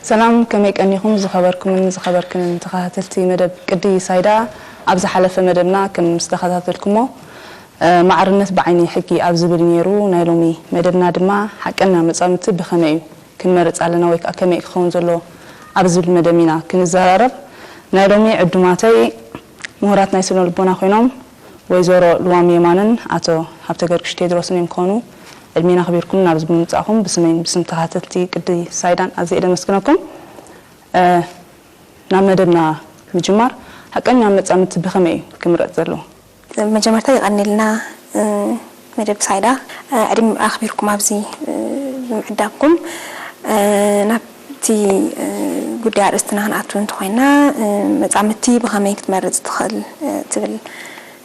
ሰላም፣ ከመይ ቀኒኹም ዝኸበርኩምን ዝኸበርክንን ተኸታተልቲ መደብ ቅዲ ሳይዳ? ኣብ ዝሓለፈ መደብና ከም ዝተኸታተልኩሞ፣ እ፣ ማዕርነት ብዓይኒ ሕጊ ኣብ ዝብል ነይሩ። ናይ ሎሚ መደብና ድማ ሓቀኛ መጻምድቲ ብኸመይ እዩ ክንመርጽ ኣለና ወይ ከዓ ከመይ ክኸውን ዘለዎ ኣብ ዝብል መደብ ኢና ክንዘራረብ። ናይ ሎሚ ዕዱማተይ ምሁራት ናይ ስነ ልቦና ኮይኖም ወይዘሮ ልዋም የማንን ኣቶ ሃብተገርግሽ ቴድሮስን እዮም ክኾኑ። ዕድሜና ኣኽቢርኩም ናብዚ ብምምጻእኩም ብስመይን ብስም ተኸታተልቲ ቅዲ ሳይዳን ኣዝየ ደመስግነኩም። እ፣ ናብ መደብና ምጅማር፣ ሓቀኛ መጻምድቲ ብኸመይ እዩ ክምረጽ ዘለዎ? መጀመርታ የቐንየልና፣ እ፣ መደብ ሳይዳ፣ እ፣ ዕድም ኣኽቢርኩም ኣብዚ፣ እ፣ ብምዕዳምኩም። እ፣ ናብቲ፣ እ፣ ጉዳይ ኣርእስትና ክንኣቱ እንተኾይና፣ እ፣ መጻምድቲ ብኸመይ ክትመርጽ ትኽእል፣ እ፣ ትብል፣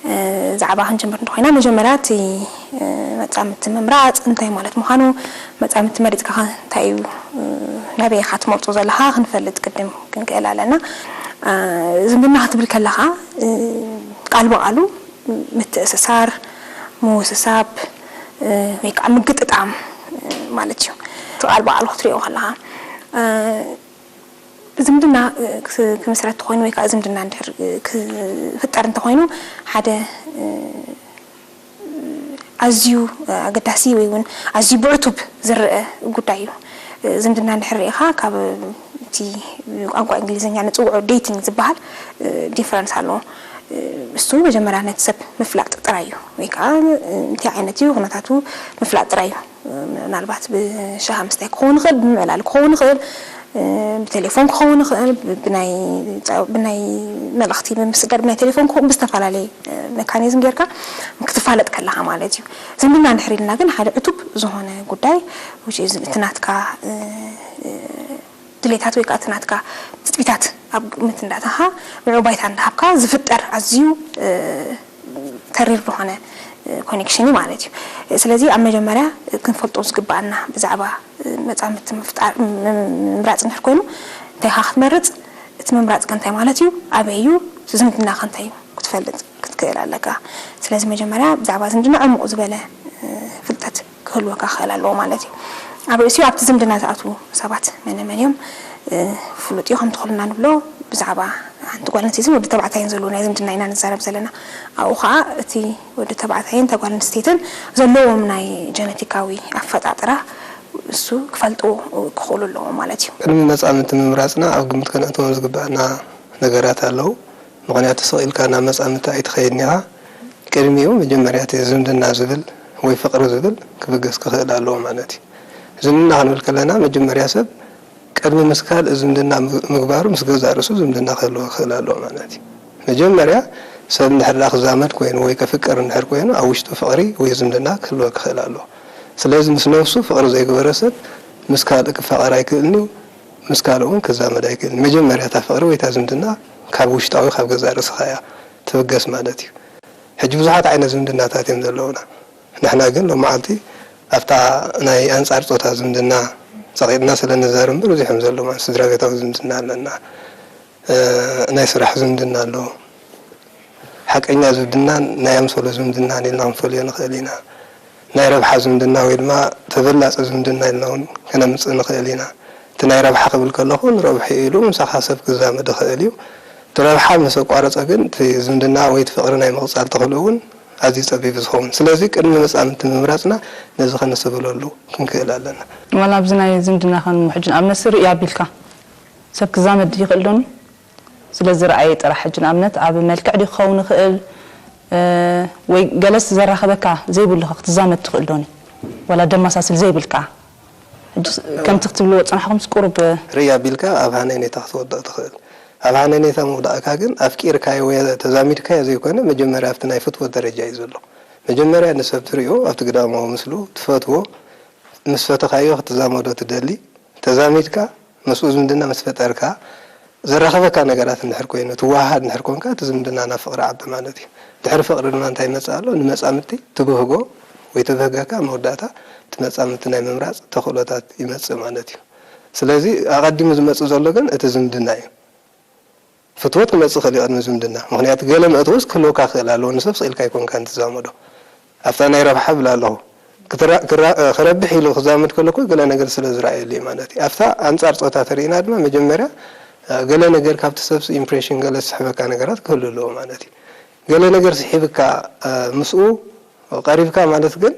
እ፣ ዛዕባ ክንጅምር እንተኾይና፣ መጀመርያ እቲ፣ እ፣ መጻምድቲ ምምራጽ እንታይ ማለት ምዃኑ፣ መጻምድቲ መሪጽካ ኸ እንታይ እዩ፣ እ፣ ናበይ ኢኻ ትመርጾ ዘለኻ ክንፈልጥ ቅድም ክንክእል ኣለና። እ፣ ዝምድና ክትብል ከለኻ፣ እ፣ ቃል ብቓሉ ምትእስሳር፣ ምውስሳብ፣ እ፣ ወይ ከዓ ምግጥጣም፣ እ፣ ማለት እዩ። እቲ ቃል ብቓሉ ክትሪኦ ከለኻ፣ እ፣ ዝምድና፣ እ፣ ክስ-፣ ክምስረት ተኾይኑ ወይ ከዓ ዝምድና እንድሕር፣ እ፣ ክፍጠር እንተኾይኑ ሓደ፣ እ፣ ኣዝዩ፣ እ፣ ኣገዳሲ ወይ እውን ኣዝዩ ብዕቱብ ዝረአ ጉዳይ እዩ። እ፣ ዝምድና እንድሕር ርኢኻ ካብ እቲ ቋንቋ እንግሊዝኛ ንጽውዖ ዴቲንግ ዝበሃል፣ እ፣ ዲፍረንስ ኣለዎ። እ፣ እሱ መጀመርያ ነቲ ሰብ ምፍላጥ ጥራይ እዩ። ወይ ከዓ፣ እ፣ እንታይ ዓይነት እዩ ኩነታቱ ምፍላጥ ጥራይ እዩ። እ፣ ምናልባት ብሻሃ ምስታይ ክኸውን ይኽእል፣ ብምዕላል ክኸውን ይኽእል፣ እ፣ ብቴሌፎን ክኸውን ይኽእል፣ ብ-፣ ብናይ ጸ-፣ ብናይ መልእኽቲ ብምስጋር፣ ብናይ ቴሌፎን ክኸውን፣ ብዝተፈላለየ፣ እ፣ መካኒዝም ጌርካ ክትፋለጥ ከለኻ ማለት እዩ። ዝምድና እንድሕር ኢልና ግን ሓደ ዕቱብ ዝኾነ ጉዳይ፣ which is እቲ ናትካ፣ እ፣ እ፣ ድሌታት ወይ ከዓ እቲ ናትካ ትጽቢታት ኣብ ግምት እንዳእተኻ፣ ንዑ ባይታ እንዳሃብካ ዝፍጠር ኣዝዩ፣ እ፣ ተሪር ዝኾነ፣ እ፣ ኮኔክሽን እዩ ማለት እዩ። ስለዚ ኣብ መጀመርያ ክንፈልጦ ዝግብኣና ብዛዕባ፣ እ፣ መጻምድቲ ምፍጣር፣ ም-፣ ም-፣ ምምራጽ እንድሕር ኮይኑ እንታይ ኢኻ ክትመርጽ፣ እቲ ምምራጽ ከ እንታይ ማለት እዩ፣ ኣበይ እዩ፣ ዝምድና ከ እንታይ እዩ ክትፈልጥ ክትክእል ኣለካ። ስለዚ መጀመርያ ብዛዕባ ዝምድና ዕሙቕ ዝበለ፣ እ፣ ፍልጠት ክህልወካ ክኽእል ኣለዎ ማለት እዩ። ኣብ ርእሲኡ ኣብቲ ዝምድና ዝኣትዉ ሰባት መነ መን እዮም፣ እ፣ ፍሉጥ እዩ። ከምቲ ኩልና ንብሎ ብዛዕባ ሓንቲ ጓል ኣንስተይትን ወዲ ተባዕታይን ዘለዎ ናይ ዝምድና ኢና ንዛረብ ዘለና። ኣብኡ ኸዓ እቲ ወዲ ተባዕታይን እታ ጓል ኣንስተይትን ዘለዎም ናይ ጀነቲካዊ ኣፈጣጥራ እሱ ክፈልጡ ክኽእሉ ኣለዎም ማለት እዩ። ቅድሚ መጻምድቲ ምምራጽና ኣብ ግምት ከነእትዎም ዝግባኣና ነገራት ኣለዉ። ምኽንያቱ ስቕ ኢልካ ናብ መጻምድቲ ኣይትኸይድን ኢኻ። ቅድሚኡ መጀመርያ እቲ ዝምድና ዝብል ወይ ፍቕሪ ዝብል ክብገስ ክኽእል ኣለዎ ማለት እዩ። ዝምድና ክንብል ከለና መጀመርያ ሰብ ቅድሚ ምስ ካልእ ዝምድና ምግ-፣ ምግባሩ ምስ ገዛእ ርእሱ ዝምድና ክህልዎ ክኽእል ኣለዎ ማለት እዩ። መጀመርያ ሰብ እንድሕር ደኣ ክዛመድ ኮይኑ ወይ ከፍቅር እንድሕር ኮይኑ ኣብ ውሽጡ ፍቕሪ ወይ ዝምድና ክህልዎ ክኽእል ኣለዎ። ስለዚ ምስ ነብሱ ፍቕሪ ዘይገበረ ሰብ ምስ ካልእ ክፋቐር ኣይክእልን እዩ፣ ምስ ካልእ እውን ክዛመድ ኣይክእልን። መጀመርያ እታ ፍቕሪ ወይ እታ ዝምድና ካብ ውሽጣዊ ካብ ገዛእ ርእስኻ እያ ትብገስ ማለት እዩ። ሕጂ ብዙሓት ዓይነት ዝምድናታት እዮም ዘለዉና። ንሕና ግን ሎመዓልቲ ኣብታ ናይ ኣንጻር ጾታ ዝምድና ጸቒጥና ስለ ንዛረብ እምበር፣ ብዙሕ እዮም ዘለዉ። ማለት ስድራ ቤታዊ ዝምድና ኣለና፣ እ፣ ናይ ስራሕ ዝምድና ኣሎ። ሓቀኛ ዝምድናን ናይ ኣምሰሎ ዝምድናን ኢልና ክንፈልዮ ንኽእል ኢና። ናይ ረብሓ ዝምድና ወይ ድማ ተበላጺ ዝምድና ኢልና እውን ከነምጽእ ንኽእል ኢና። እቲ ናይ ረብሓ ክብል ከለኹ፣ ንረብሑ ኢሉ ምሳኻ ሰብ ክዛመድ ይኽእል እዩ። እቲ ረብሓ ምስ ኣቋረጸ ግን፣ እቲ ዝምድና ወይ እቲ ፍቕሪ ናይ ምቕጻል ተኽእሎ እውን ኣዝዩ ጸቢብ ዝኸውን። ስለዚ ቅድሚ መጻምድቲ ምምራጽና ነዚ ከነስተብህለሉ ክንክእል ኣለና። ዋላ ኣብዚ ናይ ዝምድና ከንምሕጅን ኣብ ነስር እዩ ኣቢልካ ሰብ ክዛመድ ይኽእል ዶኒ? ስለዚ ረኣየ ጥራሕ ሕጂ ንኣብነት ኣብ መልክዕ ድዩ ክኸውን ይኽእል፣ እ፣ ወይ ገለስ ዘራኸበካ ዘይብሉ ኸ ክትዛመድ ትኽእል ዶኒ? ዋላ ደመሳስል ዘይብልካ? ሕጂ ከምቲ ክትብልዎ ጽናሕኩምስ ቁሩብ ርእ ኣቢልካ ኣብ ሃነይነይታ ክትወድቕ ትኽእል። ኣብ ሃነይነይታ ምውዳቕካ ግን ኣፍቂርካዮ ወይ ተዛሚድካዮ ዘይኮነ፣ መጀመርያ ኣብቲ ናይ ፍትወት ደረጃ እዩ ዘሎ። መጀመርያ ንሰብ ትሪኦ ኣብቲ ግዳማዊ ምስሉ ትፈትዎ፣ ምስ ፈተኻዮ ክትዛመዶ ትደሊ፣ ተዛሚድካ ምስኡ ዝምድና ምስ ፈጠርካ፣ ዘራኸበካ ነገራት እንድሕር ኮይኑ፣ ትወሃሃድ እንድሕር ኮንካ፣ እቲ ዝምድና ናብ ፍቕሪ ዓቢ ማለት እዩ። ድሕሪ ፍቕሪ ድማ እንታይ ይመጽእ ኣሎ? ንመጻምድቲ ትብህጎ ወይ ተብህገካ፣ መወዳእታ እቲ መጻምድቲ ናይ ምምራጽ ተኽእሎታት ይመጽእ ማለት እዩ። ስለዚ ኣቐዲሙ ዝመጽእ ዘሎ ግን እቲ ዝምድና እዩ። ፍትወት ክመጽእ ይኽእል እዩ ቅድሚ ዝምድና። ምኽንያቱ ገለ መእተዊስ ክህልወካ ክኽእል ኣለዎ። ንሰብ ስቕ ኢልካ ኣይኮንካን ትዛመዶ። ኣብታ ናይ ረብሓ እብል ኣለኹ። ክትራ- ክራ- ክረብሕ ኢሉ ክዛመድ ከሎ እኮ ገለ ነገር ስለ ዝረኣየሉ እዩ ማለት እዩ። ኣብታ ኣንጻር ጾታ ተሪእና ድማ መጀመርያ ገለ ነገር ካብቲ ሰብሲ ኢምፕሬሽን ገለ ዝስሕበካ ነገራት ክህሉ ኣለዎ ማለት እዩ። ገለ ነገር ስሒብካ ምስኡ ቀሪብካ ማለት ግን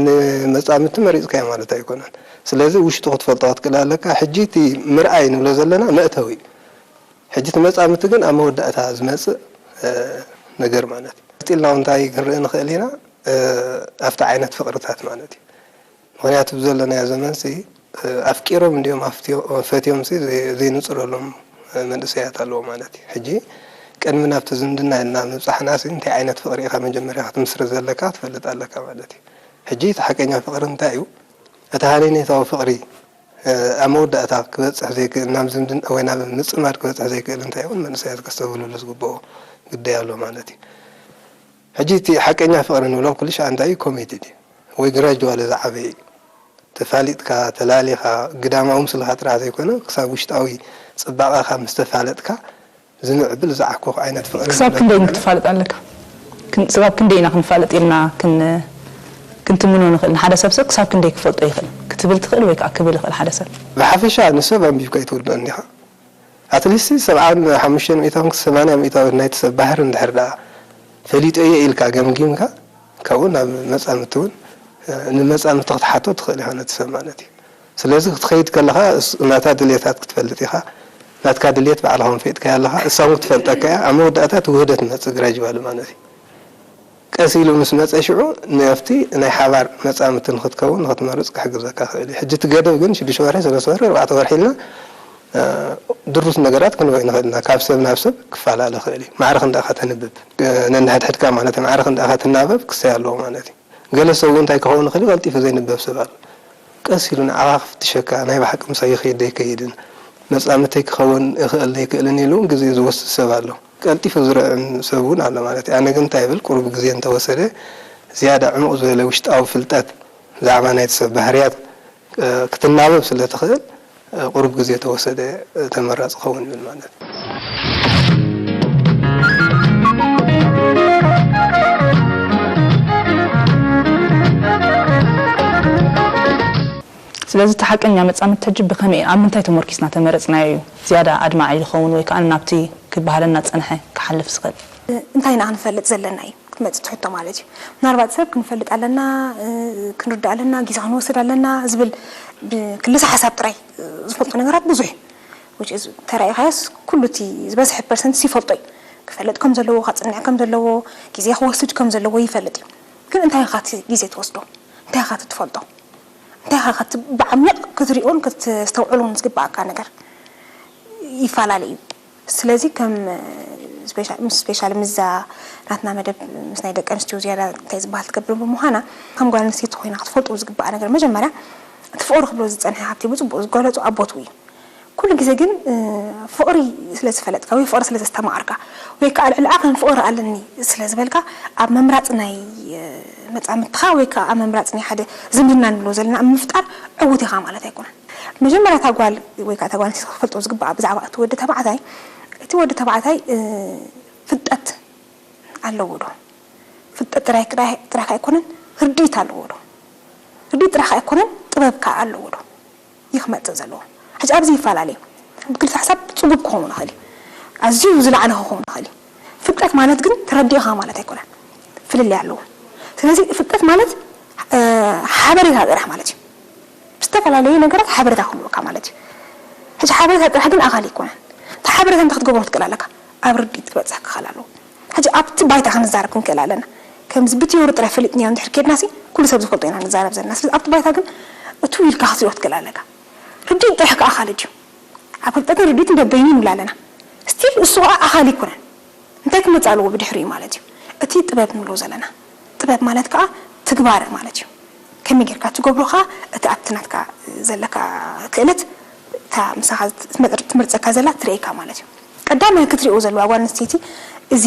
ንመጻምድቲ መሪጽካዮ ማለት ኣይኮነን። ስለዚ ውሽጡ ክትፈልጦ ክትክእል ኣለካ። ሕጂ እቲ ምርኣይ ንብሎ ዘለና መእተዊ እዩ። ሕጂ እቲ መጻምድቲ ግን ኣብ መወዳእታ ዝመጽእ ነገር ማለት እዩ። ቀጺልና እንታይ ክንርኢ ንኽእል ኢና? ኣብቲ ዓይነት ፍቕርታት ማለት እዩ። ምኽንያቱ ብዘለናዮ ዘመንሲ ኣፍቂሮም እንዲኦም ኣፍትዮ- ፈትዮም ሲ ዘይ- ዘይንጽረሎም መንእሰያት ኣለዎ ማለት እዩ። ሕጂ ቅድሚ ናብቲ ዝምድና ኢልና ምብጻሕና ሲ እንታይ ዓይነት ፍቕሪ ኢኻ መጀመርያ ክትምስርት ዘለካ ክትፈልጥ ኣለካ ማለት እዩ። ሕጂ እቲ ሓቀኛ ፍቕሪ እንታይ እዩ? እቲ ሃነይነይታዊ ፍቕሪ ኣብ መወዳእታ ክበጽሕ ዘይክእል ናብ ዝምድና ወይ ናብ ምጽማድ ክበጽሕ ዘይክእል እንታይ እውን መንእሰያት ከስተብህልሉ ዝግብኦ ግዳይ ኣሎ ማለት እዩ። ሕጂ እቲ ሓቀኛ ፍቕሪ ንብሎ ኩሉ ሻዕ እንታይ እዩ? ኮሚትድ እዩ ወይ ግራጅዋሊ ዝዓበየ እዩ። ተፋሊጥካ ተላሊኻ ግዳማዊ ምስልኻ ጥራሕ ዘይኮነ ክሳብ ውሽጣዊ ጽባቐኻ ምስ ተፋለጥካ ዝምዕብል ዝዓኮኽ ዓይነት ፍቕሪ ክሳብ ክንደይ ክትፋለጥ ኣለካ? ክሳብ ክንደይ ኢና ክንፋለጥ ኢልና ክንትምኖ ንኽእል? ንሓደ ሰብ ሰብ ክሳብ ክንደይ ክፈልጦ ይኽእል ክትብል ትኽእል ወይ ከዓ ክብል ይኽእል ሓደ ሰብ? ብሓፈሻ ንሰብ ኣንቢብካ ኣይትውድኦን ዲኻ? ኣትሊስት ሰብዓን ሓሙሽተን ሚእታውን ክሳብ ሰማንያ ሚእታዊት ናይቲ ሰብ ባህሪ እንድሕር ደኣ ፈሊጦ እየ ኢልካ ገምጊምካ ካብኡ ናብ መጻምድቲ እውን ንመጻምድቲ ክትሓቶ ትኽእል ኢኻ ነቲ ሰብ ማለት እዩ። ስለዚ ክትኸይድ ከለኻ ናታ ድልየታት ክትፈልጥ ኢኻ። ናትካ ድልየት ባዕልኻ እውን ፈጥካያ ኣለኻ፣ እሳ እውን ክትፈልጠካ እያ። ኣብ መወዳእታ እቲ ውህደት መጽእ ግራጅዋሊ ማለት እዩ። ቀስ ኢሉ ምስ መጸ ሽዑ ናብቲ ናይ ሓባር መጻምድቲ ንክትከውን ንክትመርጽ ክሕግዘካ ክእል እዩ። ሕጂ እቲ ገደብ ግን ሽዱሽተ ወርሒ፣ ሰለስተ ወርሒ፣ ኣርባዕተ ወርሒ ኢልና ድሩት ነገራት ክንሪኦ ንኽእል ኢና። ካብ ሰብ ናብ ሰብ ክፈላለ ክእል እዩ። ማዕረ ክንደኣኻ ተንብብ ነንሕድሕድካ ማለት እዩ። ማዕረ ክንደኣኻ ትናበብ ክሰይ ኣለዎ ማለት እዩ። ገለ ሰብ እውን እንታይ ክኸውን ይኽእል እዩ፣ ቀልጢፉ ዘይንበብ ሰብ ኣሎ። ቀስ ኢሉ ንዓኻ ክፍትሸካ፣ ናይ ብሓቂ ምሳይ ይኸይድ ዶ ኣይከይድን፣ መጻምድተይ ክኸውን ይኽእል ዶ ኣይክእልን ኢሉ እውን ግዜ ዝወስድ ሰብ ኣሎ። ቀልጢፉ ዝርዕም ሰብ እውን ኣሎ ማለት እዩ። ኣነ ግን እንታይ ይብል፣ ቁሩብ ግዜ እንተወሰደ ዝያዳ ዕሙቕ ዝበለ ውሽጣዊ ፍልጠት ብዛዕባ ናይቲ ሰብ ባህርያት ክትናበብ ስለ ትኽእል ቁሩብ ግዜ ተወሰደ ተመራፂ ክኸውን ይብል ማለት እዩ። ስለዚ እቲ ሓቀኛ መጻምድቲ ሕጂ ብኸመይ ኣብ ምንታይ ተመርኪስና ተመረጽናዮ እዩ ዝያዳ ኣድማዒ ዝኸውን ወይ ከኣ ናብቲ ክበሃለና ዝጸንሐ ክሓልፍ ዝኽእል? እንታይ ኢና ክንፈልጥ ዘለና እዩ ክትመጽእ እቲ ሕቶ ማለት እዩ። ምናልባት ሰብ ክንፈልጥ ኣለና፣ ክንርዳእ ኣለና፣ ግዜ ክንወስድ ኣለና ዝብል ብክልሰ ሓሳብ ጥራይ ዝፈልጦ ነገራት ብዙሕ እዩ። Which is ተራኢኻዮስ ኩሉ እቲ ዝበዝሐ ፐርሰንት ይፈልጦ እዩ። ክፈልጥ ከም ዘለዎ፣ ከጽንዕ ከም ዘለዎ፣ ግዜ ክወስድ ከም ዘለዎ ይፈልጥ እዩ። ግን እንታይ ኢኻ እቲ ግዜ ትወስዶ? እንታይ ኢኻ እቲ ትፈልጦ? እንታይ ኢኻ ከት- ብዓሚቕ ክትሪኦን ክተስተውዕሎን ዝግብኣካ ነገር ይፈላለ እዩ። ስለዚ ከም ስፔሻል ምስዛ ናትና መደብ ምስ ናይ ደቂ ኣንስትዮ ዝያዳ እንታይ ዝበሃል ትገብር ብምዃና ከም ጓል ኣንስተይቲ ኮይና ክትፈልጡ ዝግብኣ ነገር መጀመርያ እቲ ፍቕሪ ክብሎ ዝፀንሐ ሃብቲ ብፅቡቅ ዝገለፁ ኣቦት እዩ። ኩሉ ግዜ ግን ፍቕሪ ስለ ዝፈለጥካ ወይ ፍቕሪ ስለ ዘስተማቐርካ ወይ ከዓ ልዕሊ ዓቐን ፍቕሪ ኣለኒ ስለ ዝበልካ ኣብ መምራፅ ናይ መፃምድትኻ ወይ ከዓ ኣብ መምራፅ ናይ ሓደ ዝምድና ንብሎ ዘለና ኣብ ምፍጣር ዕውት ኢኻ ማለት ኣይኮነን። መጀመርያ እታ ጓል ወይ ከዓ እታ ጓል ኣንስተይቲ ክትፈልጦ ዝግባኣ ብዛዕባ እቲ ወዲ ተባዕታይ፣ እቲ ወዲ ተባዕታይ ፍልጠት ኣለዎ ዶ? ፍልጠት ጥራይ ጥራይ ጥራይ ከኣ ኣይኮነን፣ ርድኢት ኣለዎ ዶ? ርድኢት ጥራይ ከኣ ኣይኮነን፣ ጥበብ ከኣ ኣለዎ ዶ? እዩ ክመጽእ ዘለዎ። ሕጂ ኣብዚ ይፈላለ እዩ። ብክልተ ሓሳብ ጽጉብ ክኸውን ይኽእል እዩ። ኣዝዩ ዝለዓለ ክኸውን ይኽእል እዩ። ፍልጠት ማለት ግን ተረዲእኻ ማለት ኣይኮነን። ፍልልይ ኣለዎ። ስለዚ ፍልጠት ማለት ሓበሬታ ጥራሕ ማለት እዩ። ብዝተፈላለዩ ነገራት ሓበሬታ ክህልወካ ማለት እዩ። ሕጂ ሓበሬታ ጥራሕ ግን ኣኻሊ ኣይኮነን። እቲ ሓበሬታ እንታይ ክትገብሮ ክትክእል ኣለካ? ኣብ ርድኢት ክበጽሕ ክኽእል ኣለዎ። ሕጂ ኣብቲ ባይታ ክንዛረብ ክንክእል ኣለና። ከምዚ ብቲዮሪ ጥራይ ፈሊጥናዮ እንድሕር ኬድናሲ ኩሉ ሰብ ዝፈልጦ ኢና ንዛረብ ዘለና። ስለዚ ኣብቲ ባይታ ግን እትው ኢልካ ክትሪኦ ክትክእል ኣለካ። ርድኢት ጥራሕ ከኣ ኣኻሊ ድዩ? ኣብ ፍልጠትን ርድኢትን በበይኑ ንብል ኣለና። ስቲል እሱ ከኣ ኣኻሊ ኣይኮነን። እንታይ ክመጽእ ኣለዎ ብድሕሪኡ ማለት እዩ። እቲ ጥበብ ንብሎ ዘለና። ጥበብ ማለት ከኣ ትግባረ ማለት እዩ። ከመይ ጌርካ ትገብሮ ከኣ እቲ ኣብቲ ናትካ ዘለካ ክእለት እታ ምሳኻ ትመጽር- ትመርጸካ ዘላ ትርእየካ ማለት እዩ። ቀዳማይ ክትሪኦ ዘለዋ ጓል ኣንስተይቲ እዚ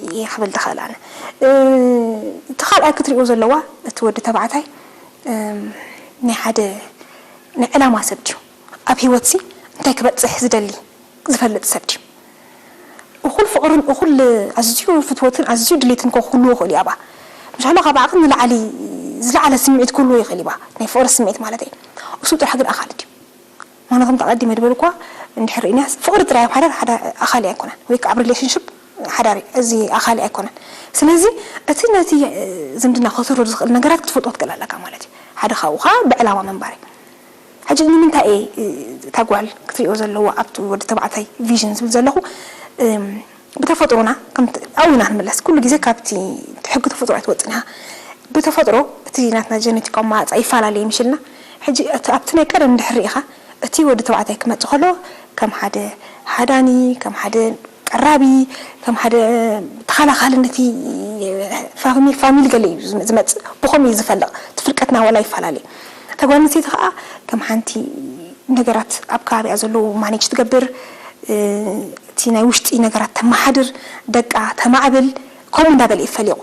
እየ ክብል ዝኽእል ኣነ። እቲ ካልኣይ ክትሪኦ ዘለዋ እቲ ወዲ ተባዕታይ ናይ ሓደ ናይ ዕላማ ሰብ ድዩ? ኣብ ህይወትሲ እንታይ ክበጽሕ ዝደሊ ዝፈልጥ ሰብ ድዩ? እኹል ፍቕርን እኹል ኣዝዩ ፍትወትን ኣዝዩ ድሌትን ከ ክህልዎ ይኽእል እዩ ኣብኣ። ምሻሎ ካብ ዓቕን ንላዕሊ ዝለዓለ ስምዒት ክህልዎ ይኽእል ይባ ናይ ፍቕሪ ስምዒት ማለት እዩ። እሱ ጥራሕ ግን ኣኻል ድዩ? ምኽንያቱ ከምቲ ኣቐዲመ ዝበልኳ እንድሕር ርኢናስ ፍቕሪ ጥራይ ኣብ ሓዳር ሓደ ኣኻሊ ኣይኮነን ወይ ከዓ ኣብ ሪሌሽንሽፕ ሓዳር እዚ ኣኻሊ ኣይኮነን። ስለዚ እቲ ነቲ ዝምድና ክስርር ዝኽእል ነገራት ክትፈልጦ ትክእል ኣለካ ማለት እዩ። ሓደ ካብኡ ከዓ ብዕላማ ምንባር እዩ። ሕጂ ንምንታይ እየ እታ ጓል ክትሪኦ ዘለዎ ኣብቲ ወዲ ተባዕታይ ቪዥን ዝብል ዘለኹ ብተፈጥሮና ኣብኡ ኢና ንምለስ። ኩሉ ግዜ ካብቲ ሕጊ ተፈጥሮ ኣይትወፅን እያ። ብተፈጥሮ እቲ ናትና ጀነቲካዊ ኣማራፃ ይፈላለየ ምሽልና። ሕጂ ኣብቲ ናይ ቀደም እንድሕር ርኢኻ እቲ ወዲ ተባዕታይ ክመፅእ ከሎ ከም ሓደ ሃዳኒ፣ ከም ሓደ ቀራቢ፣ ከም ሓደ ተኸላኻሊ ነቲ ፋሚሊ ገለ እዩ ዝመፅእ። ብኸምኡ እዩ ዝፈልቕ። እቲ ፍልቀትና ዋላ ይፈላለየ። እታ ጓል ኣንስተይቲ ከዓ ከም ሓንቲ ነገራት ኣብ ከባቢኣ ዘለዉ ማኔጅ ትገብር፣ እቲ ናይ ውሽጢ ነገራት ተመሓድር፣ ደቃ ተማዕብል፣ ከምኡ እንዳበለ እዩ ፈሊቑ።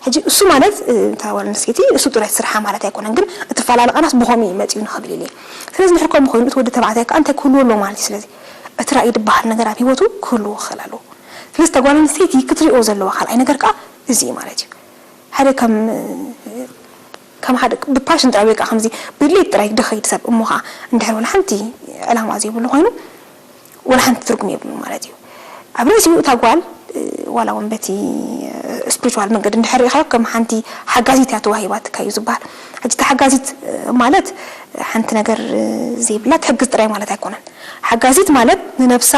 ሕጂ እሱ ማለት እታ ጓል ኣንስተይቲ እሱ ጥራይ ስርሓ ማለት ኣይኮነን፣ ግን እቲ ፈላለቓናስ ብኸምኡ እዩ መፂኡ ንኽብል ኢለ። ስለዚ ንድሕር ከምኡ ኮይኑ እቲ ወዲ ተባዕታይ ከዓ እንታይ ክህልዎ ኣለዎ ማለት እዩ። ስለዚ እቲ ራእይ ዝበሃል ነገር ኣብ ህይወቱ ክህልዎ ክኽእል ኣለዎ። ስለዚ እታ ጓል ኣንስተይቲ ክትሪኦ ዘለዋ ካልኣይ ነገር ከዓ እዚ እዩ ማለት እዩ። ሓደ ከም ከም ሓደ ብፓሽን ጥራይ ወይ ከዓ ከምዚ ብድሌት ጥራይ ድኸይድ ሰብ እሞ ከዓ እንድሕር ወላ ሓንቲ ዕላማ ዘይብሉ ኮይኑ ወላ ሓንቲ ትርጉም የብሉ ማለት እዩ። ኣብ ርእሲኡ እታ ጓል ዋላ እውን በቲ ስፕሪቹዋል መንገዲ እንድሕር ርኢኻዮ ከም ሓንቲ ሓጋዚት እያ ተዋሂባትካ እዩ ዝበሃል። ሕጂ እታ ሓጋዚት ማለት ሓንቲ ነገር ዘይብላ ትሕግዝ ጥራይ ማለት ኣይኮነን። ሓጋዚት ማለት ንነብሳ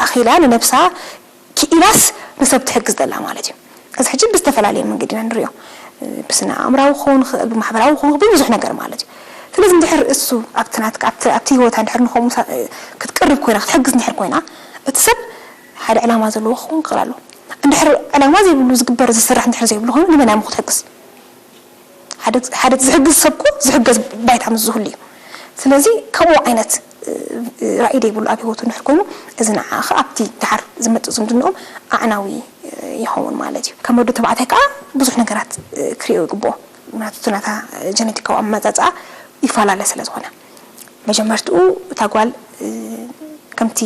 ኣኺላ ንነብሳ ክኢላስ ንሰብ ትሕግዝ ዘላ ማለት እዩ። እዚ ሕጂ ብዝተፈላለየ መንገዲ ኢና ንሪኦ። ብስነ ኣእምራዊ ክኸውን ይኽእል፣ ብማሕበራዊ ክኸውን ይኽእል፣ ብብዙሕ ነገር ማለት እዩ። ስለዚ እንድሕር እሱ ኣብቲ ናትካ ኣብቲ ኣብቲ ህይወታ እንድሕር ንኸምኡ ክትቅርብ ኮይና ክትሕግዝ እንድሕር ኮይና እቲ ሰብ ሓደ ዕላማ ዘለዎ ክኸውን ክኽእል ኣለዎ። እንድሕር ዕላማ ዘይብሉ ዝግበር ዝስራሕ እንድሕር ዘይብሉ ኮይኑ ንመን እሞ ክትሕግዝ? ሓደ ዝሕግዝ ሰብ እኮ ዝሕገዝ ባይታ ምስ ዝህሉ እዩ። ስለዚ ከምኡ ዓይነት ራእይ ዘይብሉ ኣብ ህይወቱ እንድሕር ኮይኑ እዚ ንዓ ከዓ ኣብቲ ደሓር ዝመፅእ ዝምድንኦም ኣዕናዊ ይኸውን ማለት እዩ። ከም ወዲ ተባዕታይ ከዓ ብዙሕ ነገራት ክሪኦ ይግብኦ። ምክንያቱ እቲ ናታ ጀነቲካዊ ኣመፃፅኣ ይፈላለ ስለ ዝኾነ መጀመርትኡ እታ ጓል ከምቲ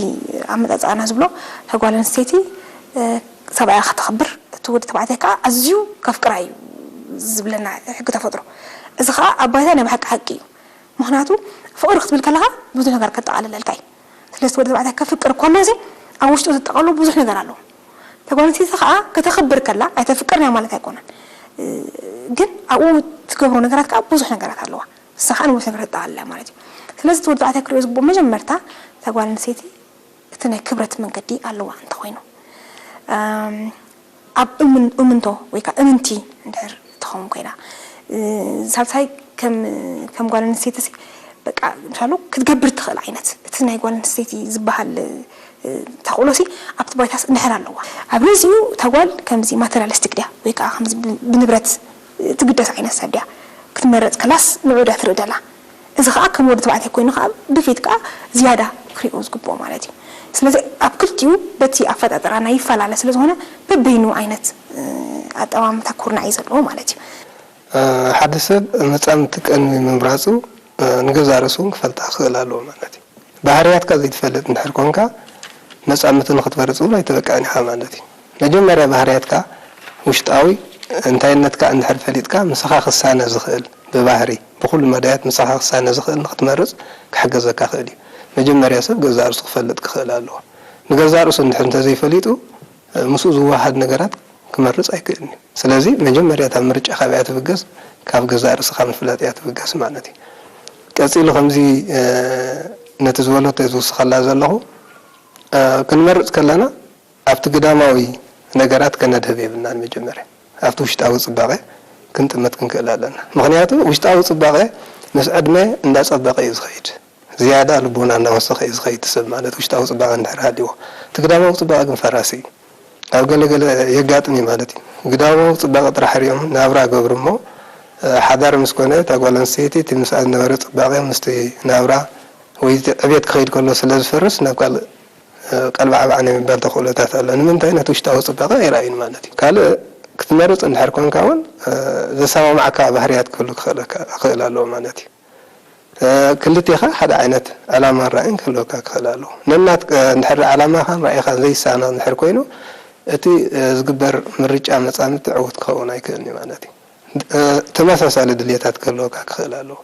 ኣመፃፅኣና ዝብሎ እታ ጓል ኣንስተይቲ ሰብኣያ ከተኽብር እቲ ወዲ ተባዕታይ ከዓ ኣዝዩ ከፍቅራ እዩ ዝብለና ሕጊ ተፈጥሮ። እዚ ከዓ ኣብ ባይታ ናይ ብሓቂ ሓቂ እዩ። ምክንያቱ ፍቕሪ ክትብል ከለኻ ብዙሕ ነገር ከጠቓልለልካ እዩ። ስለዚ እቲ ወዲ ተባዕታይ ከፍቅር ከሎ እዚ ኣብ ውሽጡ ዘጠቓልሎ ብዙሕ ነገር ኣለዎ። እታ ጓል ኣንስተይቲ ከዓ ከተኽብር ከላ ኣይተፍቅርን እያ ማለት ኣይኮነን። ግን ኣብኡ ትገብሮ ነገራት ከዓ ብዙሕ ነገራት ኣለዋ። ንሳ ከዓ ንብዙሕ ነገር ተጠቓልል እያ ማለት እዩ። ስለዚ እቲ ወዲ ተባዕታይ ክሪኦ ዝግብኦ መጀመርታ እታ ጓል ኣንስተይቲ እቲ ናይ ክብረት መንገዲ ኣለዋ እንተኾይኑ ኣብ እምንቶ ወይ ከዓ እምንቲ እንድሕር ትኸውን ኮይና ሳልሳይ ከም ጓል ኣንስተይቲ በቃ ምሻሉ ክትገብር ትኽእል ዓይነት እቲ ናይ ጓል ኣንስተይቲ ዝበሃል ተኽእሎሲ ኣብቲ ባይታስ እንድሕር ኣለዋ ኣብ ርእሲኡ እታ ጓል ከምዚ ማተሪያሊስቲክ ድያ ወይ ከዓ ከምዚ ብንብረት ትግደስ ዓይነት ሰብ ድያ ክትመረፅ ከላስ ንዑ ድያ ትርኢ ደላ እዚ ከዓ ከም ወዲ ተባዕታይ ኮይኑ ከዓ ብፊት ከዓ ዝያዳ ክሪኦ ዝግብኦ ማለት እዩ። ስለዚ ኣብ ክልቲኡ በቲ ኣፈጣጥራና ይፈላለ ስለ ዝኾነ በበይኑ ዓይነት ኣጠማምታ ኩርናዕ እዩ ዘለዎ ማለት እዩ። ሓደ ሰብ መጻምድቲ ቅድሚ ምምራጹ ንገዛእ ርእሱ እውን ክፈልጣ ክኽእል ኣለዎ ማለት እዩ። ባህርያትካ ዘይትፈልጥ እንድሕር ኮንካ መጻምድቲ ንኽትመርጽ እውን ኣይተበቅዕን ኢኻ ማለት እዩ። መጀመርያ ባህርያትካ ውሽጣዊ እንታይነትካ እንድሕር ፈሊጥካ ምሳኻ ክሳነ ዝኽእል ብባህሪ ብኹሉ መዳያት ምሳኻ ክሳነ ዝኽእል ንኽትመርጽ ክሕገዘካ ክእል እዩ። መጀመርያ ሰብ ገዛእ ርእሱ ክፈልጥ ክኽእል ኣለዎ። ንገዛእ ርእሱ እንድሕር እንተዘይፈሊጡ ምስኡ ዝወሃሃድ ነገራት ክመርጽ ኣይክእልን እዩ። ስለዚ መጀመርያ እታ ምርጫ ካብያ ትብገስ፣ ካብ ገዛእ ርእስኻ ምፍላጥ እያ ትብገስ ማለት እዩ። ቀጺሉ ከምዚ ነቲ ዝበለቶ እየ ዝውስኸላ ዘለኹ። ክንመርጽ ከለና ኣብቲ ግዳማዊ ነገራት ከነድህብ የብልናን። መጀመርያ ኣብቲ ውሽጣዊ ጽባቐ ክንጥመት ክንክእል ኣለና። ምኽንያቱ ውሽጣዊ ጽባቐ ምስ ዕድመ እንዳጸበቐ እዩ ዝኸይድ። ዝያዳ ልቦና እናወሰኸ እዩ ዝኸይድ ሰብ ማለት ውሽጣዊ ጽባቐ እንድሕር ሃልይዎ። እቲ ግዳማዊ ጽባቐ ግን ፈራሲ እዩ። ኣብ ገለ ገለ የጋጥም እዩ ማለት እዩ። ግዳማዊ ጽባቐ ጥራሕ ሪኦም ናብራ ገብሩ እሞ ሓዳር ምስ ኮነ እታ ጓል ኣንስተይቲ እቲ ምስኣ ዝነበረ ጽባቐ ምስቲ ናብራ ወይ እቲ ዕቤት ክኸይድ ከሎ ስለ ዝፈርስ ናብ ካልእ ቀልባዕባዕ ናይ ምባል ተኽእሎታት ኣሎ። ንምንታይ ነቲ ውሽጣዊ ጽባቐ ኣይረኣዩን ማለት እዩ። ካልእ ክትመርጽ እንድሕር ኮንካ እውን ዘሰማምዓካ ባህርያት ክህሉ ክኽእል ኣለዎ ማለት እዩ። ክልቴኻ ሓደ ዓይነት ዕላማን ራእይን ክህልወካ ክኽእል ኣለዎ። ነናት እንድሕር ዕላማኻን ራእይኻን ዘይሳና እንድሕር ኮይኑ እቲ ዝግበር ምርጫ መጻምድቲ ዕዉት ክኸውን ኣይክእልን እዩ ማለት እዩ። ተመሳሳሊ ድልየታት ክህልወካ ክኽእል ኣለዎ።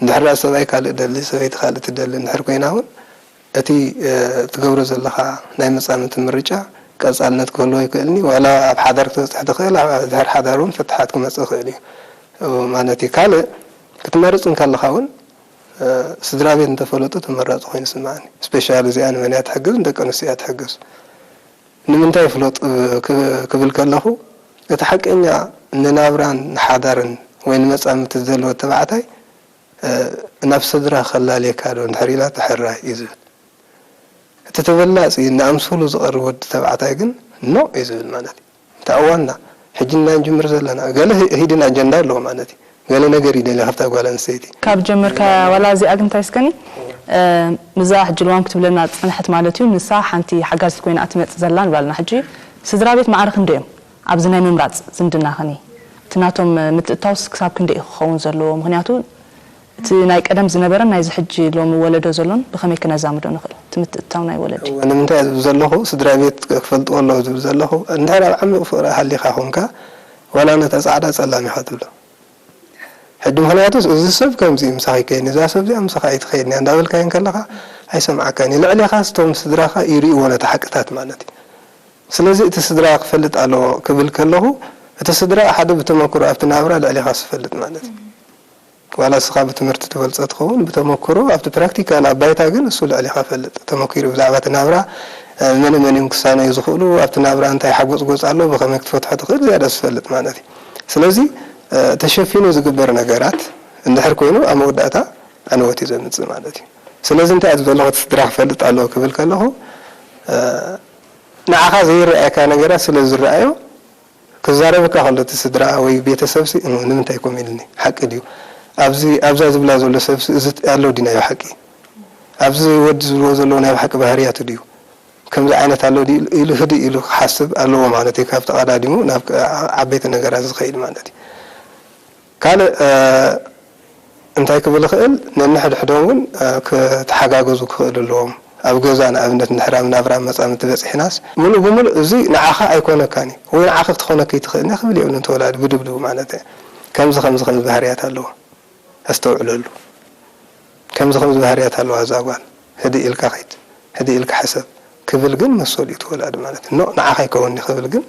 እንድሕር ደኣ ሰብኣይ ካልእ ደሊ፣ ሰበይቲ ካልእ ትደሊ እንድሕር ኮይና እውን፣ እቲ ትገብሮ ዘለኻ ናይ መጻምድቲ ምርጫ ቀጻልነት ክህልዎ ኣይክእልን እዩ። ዋላ ኣብ ሓዳር ክትበጽሕ ትኽእል፣ ኣብ ድሕሪ ሓዳር እውን ፍትሓት ክመጽእ ይኽእል እዩ ማለት እዩ። ካልእ ክትመርጽ እንከለኻ እውን ስድራ ቤት እንተፈለጡ ተመራጺ ኮይኑ ይስምዓኒ። ስፔሻሊ እዚኣ ንመን እያ ትሕግዝ? ንደቂ ኣንስትዮ እያ ትሕግዝ። ንምንታይ ፍለጡ ክብል ከለኹ፣ እቲ ሓቀኛ ንናብራን ንሓዳርን ወይ ንመጻምድቲ ዘለዎ ተባዕታይ ናብ ስድራ ከላልየካ ዶ እንድሕር ኢላቶ ሕራይ እዩ ዝብል። እቲ ተበላጺ ንኣምሰሉ ዝቐርብ ወዲ ተባዕታይ ግን ኖእ እዩ ዝብል ማለት እዩ። እታ እዋንና ሕጂ ኢና ንጅምር ዘለና። ገለ ሂድን ኣጀንዳ ኣለዎ ማለት እዩ። ገለ ነገር ይደልያ ካብታ ጓል ኣንስተይቲ። ካብ ጀመርካ ዋላ እዚኣ ግን እንታይ እስከኒ እዛ ሕጂ ልዋም ክትብለና ዝጸንሐት ማለት እዩ። ንሳ ሓንቲ ሓጋዚት ኮይና እያ ትመጽእ ዘላ ንብላ ኣለና። ሕጂ ስድራ ቤት ማዕረ ክንደይ እዮም ኣብዚ ናይ ምምራጽ ዝምድና ከኒ እቲ ናቶም ምትእታውስ ክሳብ ክንደይ እዩ ክኸውን ዘለዎ? ምኽንያቱ እቲ ናይ ቀደም ዝነበረን ናይዚ ሕጂ ሎሚ ወለዶ ዘሎን ብኸመይ ክነዛምዶ ንኽእል? እቲ ምትእትታው ናይ ወለዲ። እወ፣ ንምንታይ እየ ዝብል ዘለኹ፣ ስድራ ቤት ክፈልጥዎ ኣለዎ ዝብል ዘለኹ፣ እንድሕር ኣብ ዓሚቕ ፍቕሪ ሃሊኻ ኾንካ፣ ዋላ ነታ ጻዕዳ ጸላም ኢኻ ትብሎ። ሕጂ ምኽንያቱስ እዚ ሰብ ከምዚ እዩ ምሳኻ ይከይድ፣ እዛ ሰብ እዚኣ ምሳኻ ኣይትኸይድን እያ እንዳበልካዮ እንከለኻ ኣይሰምዓካን እዩ። ልዕሌኻስ እቶም ስድራኻ ይርእይዎ ነቲ ሓቅታት ማለት እዩ። ስለዚ እቲ ስድራ ክፈልጥ ኣለዎ ክብል ከለኹ፣ እቲ ስድራ ሓደ ብተመክሮ ኣብቲ ናብራ ልዕሌኻስ ይፈልጥ ማለት እዩ። ዋላ እስኻ ብትምህርቲ ትበልጾ ትኸውን፣ ብተመክሮ ኣብቲ ፕራክቲካል ኣብ ባይታ ግን እሱ ልዕሌኻ ፈልጥ። ተመኪሩ ብዛዕባ እቲ ናብራ መን መን እዮም ክሳነዩ ዝኽእሉ፣ ኣብቲ ናብራ እንታይ ሓጎጽጎጽ ኣሎ፣ ብኸመይ ክትፈትሖ ትኽእል ዝያዳ ዝፈልጥ ማለት እዩ። ስለዚ ተሸፊኑ ዝግበር ነገራት እንድሕር ኮይኑ ኣብ መወዳእታ ዕንወት እዩ ዘምጽእ ማለት እዩ። ስለዚ እንታይ እየ ዝብል ዘለኹ እቲ ስድራ ክፈልጥ ኣለዎ ክብል ከለኹ ንዓኻ ዘይረኣየካ ነገራት ስለ ዝረኣዮ ክዛረበካ ከሎ እቲ ስድራ ወይ ቤተሰብሲ እም ንምንታይ ከምኡ ኢሉኒ ሓቂ ድዩ ኣብዚ ኣብዛ ዝብላ ዘሎ ሰብሲ እዚ ኣሎ ድዩ ናይ ብሓቂ ኣብዚ ወዲ ዝብልዎ ዘለዉ ናይ ብሓቂ ባህርያቱ ድዩ ከምዚ ዓይነት ኣሎ ድዩ ኢሉ ህድእ ኢሉ ክሓስብ ኣለዎ ማለት እዩ ካብ ተቐዳዲሙ ናብ ዓበይቲ ነገራት ዝኸይድ ማለት እዩ ካልእ እንታይ ክብል ይኽእል ነንሕድሕዶም እውን ክተሓጋገዙ ክኽእሉ ኣለዎም ኣብ ገዛ ንኣብነት እንድሕር ኣብ ናብራ መጻምድቲ በጺሕናስ ምሉእ ብምሉእ እዚ ንዓኻ ኣይኮነካን እዩ ወይ ንዓኺ ክትኾነኪ ኣይትኽእልን እያ ክብል የብሉን ተወላዲ ብድብድቡ ማለት እያ ከምዚ ከምዚ ከምዚ ባህርያት ኣለዎ ኣስተውዕለሉ ከምዚ ከምዚ ባህርያት ኣለዋ እዛ ጓል ህድእ ኢልካ ኺድ ህድእ ኢልካ ሕሰብ ክብል ግን መሰሉ እዩ ተወላዲ ማለት እኖ ንዓኻ ኣይከውንኒ ክብል ግን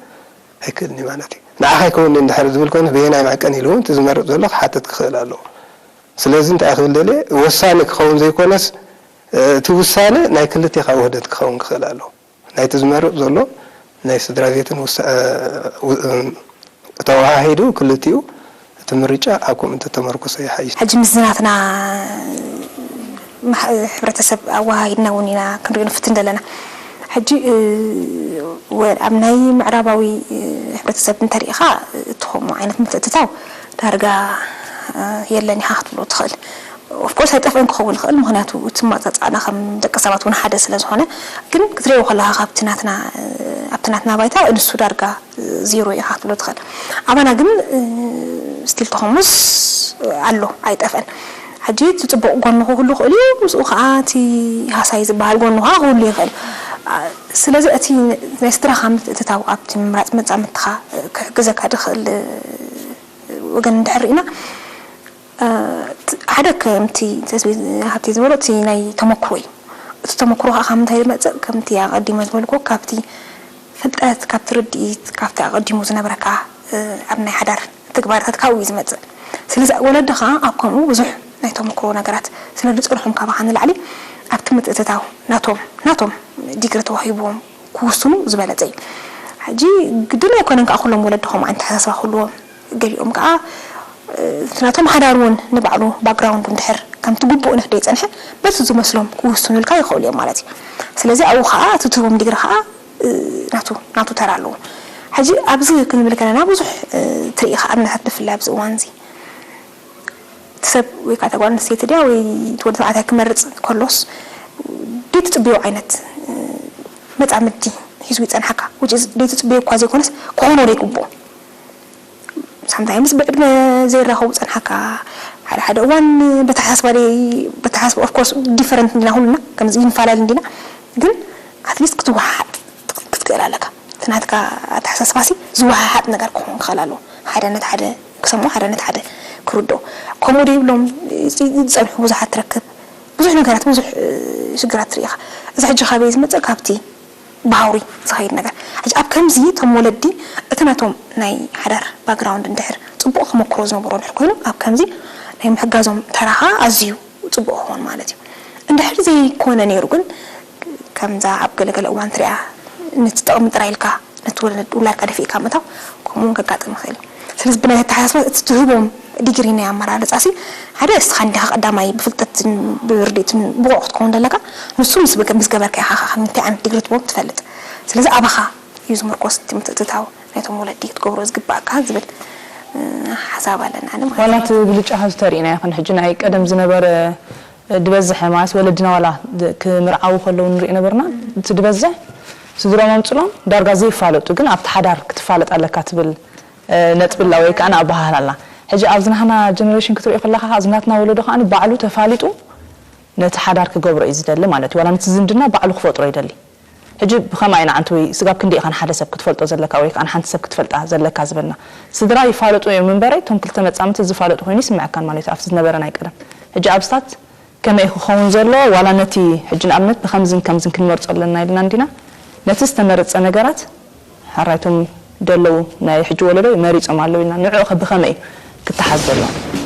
ኣይክእልን እዩ ማለት እዩ ንዓኻ ኣይከውንኒ እንድሕር ዝብል ኮይኑ በየናይ መዕቀኒ ኢሉ እውን እቲ ዝመርፅ ዘሎ ክሓትት ክኽእል ኣለዎ ስለዚ እንታይ ክብል ደልየ ወሳኒ ክኸውን ዘይኮነስ እቲ ውሳነ ናይ ክልቴኻ ውህደት ክኸውን ክኽእል ኣለዎ ናይቲ ዝመርፅ ዘሎ ናይ ስድራ ቤትን ተወሃሂዱ ክልቲኡ እቲ ምርጫ ኣብ ከምኡ እንተተመርኮሰ ይሓይሽ። ሕጂ ምስዚ ናትና ሕብረተሰብ ኣወሃሂድና እውን ኢና ክንሪኦ ንፍትን ዘለና። ሕጂ ኣብ ናይ ምዕራባዊ ሕብረተሰብ እንተሪኢኻ እቲ ከምኡ ዓይነት ምትእትታው ዳርጋ የለን ኢኻ ክትብሎ ትኽእል። ኦፍኮርስ ኣይጠፍአን ክኸውን ይኽእል ምኽንያቱ እቲ ማፃፃእና ከም ደቂ ሰባት እውን ሓደ ስለ ዝኾነ ግን ክትሪኦ ከለኻ ካብቲ ናትና ኣብቲ ናትና ባይታ ንሱ ዳርጋ ዜሮ ኢኻ ክትብሎ ትኽእል ኣባና ግን ስቲል ተኸሙስ ኣሎ ኣይጠፍአን ሕጂ እቲ ፅቡቕ ጎኑ ክህሉ ይኽእል እዩ ምስኡ ከዓ እቲ ሃሳይ ዝበሃል ጎኑ ከዓ ክህሉ ይኽእል ስለዚ እቲ ናይ ስድራኻ ምትእትታው ኣብቲ ምምራፅ መፃምድትኻ ክሕግዘካ ዝኽእል ወገን እንድሕር ርኢና ሓደ ከምቲ ሃብቲ ዝበሎ እቲ ናይ ተመክሮ እዩ እቲ ተመክሮ ከዓ ካብ ምንታይ ዝመፅእ ከምቲ ኣቀዲመ ዝበልኩ ካብቲ ፍልጠት ካብቲ ርድኢት ካብቲ ኣቀዲሙ ዝነበረካ ኣብ ናይ ሓዳር ተግባርታት ካብኡ እዩ ዝመፅእ ስለዚ ወለዲ ከዓ ኣብ ከምኡ ብዙሕ ናይ ተመክሮ ነገራት ስለ ዝፀንሖም ካባካ ንላዕሊ ኣብቲ ምትእትታው ናቶም ናቶም ዲግሪ ተዋሂብዎም ክውስኑ ዝበለፀ እዩ ሕጂ ግድን ኣይኮነን ከዓ ኩሎም ወለዲ ከምኡ ዓይነት ተሓሳስባ ክህልዎም ገሊኦም ከዓ እቲ ናቶም ሓዳር እውን ንባዕሉ ባክግራውንዱ እንድሕር ከምቲ ግቡእ ንክደ ይፀንሐ በቲ ዝመስሎም ክውስኑልካ ይኽእሉ እዮም ማለት እዩ ስለዚ ኣብኡ ከዓ እቲ ትህቦም ዲግሪ ከዓ ናቱ ናቱ ተራ ኣለዎ ሕጂ ኣብዚ ክንብል ከለና ብዙሕ ትርኢ ከዓ ኣብነታት ብፍላይ ኣብዚ እዋን እዚ እቲ ሰብ ወይ ከዓ ተጓል ኣንስተይቲ ድያ ወይ እቲ ወዲ ተባዕታይ ክመርፅ ከሎስ ደይ ትፅብዮ ዓይነት መፃምድቲ ሒዙ ይፀንሓካ ደይ ትፅብዮ እኳ ዘይኮነስ ክኾኖ ደይ ግብኦ ሳምታይምስ ብዕድመ ዘይራኸቡ ፀንሓካ ሓደ ሓደ እዋን በተሓሳስባ ደይ በተሓሳስባ ኦፍኮርስ ዲፈረንት እንዲና ሁሉና ከምዚ ይንፈላለ እንዲና ግን ኣትሊስት ክትወሓሓጥ ክትክእል ኣለካ እቲ ናትካ ኣተሓሳስባሲ ዝወሓሓጥ ነገር ክኸውን ክኽእል ኣለዎ ሓደ ነት ሓደ ክሰምዑ፣ ሓደ ነቲ ሓደ ክርድኦ። ከምኡ ደይብሎም ዝጸንሑ ብዙሓት ትረክብ። ብዙሕ ነገራት፣ ብዙሕ ሽግራት ትርኢ ኢኻ። እዚ ሕጂ ካበይ ዝመጽእ? ካብቲ ብሃውሪ ዝኸይድ ነገር። ሕጂ ኣብ ከምዚ እቶም ወለዲ እቲ ናቶም ናይ ሓዳር ባክግራውንድ እንድሕር ጽቡቕ ተመክሮ ዝነበሮ እንድሕር ኮይኑ፣ ኣብ ከምዚ ናይ ምሕጋዞም ተራኻ ኣዝዩ ጽቡቕ ክኸውን ማለት እዩ። እንድሕር ዘይኮነ ነይሩ ግን፣ ከምዛ ኣብ ገለገለ እዋን ትሪኣ፣ ነቲ ጥቕሚ ጥራይ ኢልካ ነቲ ውላድካ ደፊእካ ምእታው፣ ከምኡ እውን ከጋጥም ይኽእል እዩ። ስለዚ ብናይ ኣተሓሳስባ እቲ ትህቦም ዲግሪ ናይ ኣመራርጻ ሲ፣ ሓደ እስኻ እንዲኻ ቀዳማይ ብፍልጠትን ብርድእትን ብቑዕ ክትከውን ዘለካ፣ ንሱ ምስ በገ-፣ ምስ ገበርካ ኢኻ፣ ከ-፣ ከምንታይ ዓይነት ዲግሪ ትቦም ትፈልጥ። ስለዚ ኣባኻ እዩ ዝምርኮስ እቲ ምትእትታው ናይቶም ወለዲ ክትገብሮ ዝግባእካ ዝብል ሓሳብ ኣለና። ኣነ ማለት ዋላ እቲ ብልጫ ካብ ዝተሪእና ይኹን ሕጂ ናይ ቀደም ዝነበረ ድበዝሐ ማለት ወለድና ዋላ ክምርዓዉ ከለዉ ንርኢ ነበርና። እቲ ድበዝሕ ስድሮም ኣምፅሎም ዳርጋ ዘይፋለጡ ግን ኣብቲ ሓዳር ክትፋለጥ ኣለካ ትብል ነጥቢ ኣላ ወይ ከዓ ኣበሃህላ ኣላ። ሕጂ ኣብዚ ናህና ጀነሬሽን ክትሪኦ ከለካ ከዓ እዚ ናትና ወለዶ ከዓ ባዕሉ ተፋሊጡ ነቲ ሓዳር ክገብሮ እዩ ዝደሊ ማለት እዩ። ዋላ ነቲ ዝምድና ባዕሉ ክፈጥሮ ይደሊ። ሕጂ ብኸምኣ ኢና ዓንተ ወይ ስጋብ ክንደይ ኢኻ ንሓደ ሰብ ክትፈልጦ ዘለካ ወይ ከዓ ንሓንቲ ሰብ ክትፈልጣ ዘለካ ዝበልና። ስድራ ይፋለጡ እዮም እምበረይ እቶም ክልተ መጻምድቲ ዝፋለጡ ኮይኑ ይስምዐካን ማለት እዩ ኣብቲ ዝነበረ ናይ ቀደም። ሕጂ ኣብስታት ከመይ ክኸውን ዘሎ ዋላ ነቲ ሕጂ ንኣብነት ብኸምዝን ከምዝን ክንመርጾ ኣለና ኢልና እንዲና ነቲ ዝተመረጸ ነገራት ሓራይቶም ደለዉ ናይ ሕጂ ወለዶ መሪጾም ኣለዉ ኢልና ንዕኡ ከ ብኸመይ እዩ ክተሓዝ ዘሎ?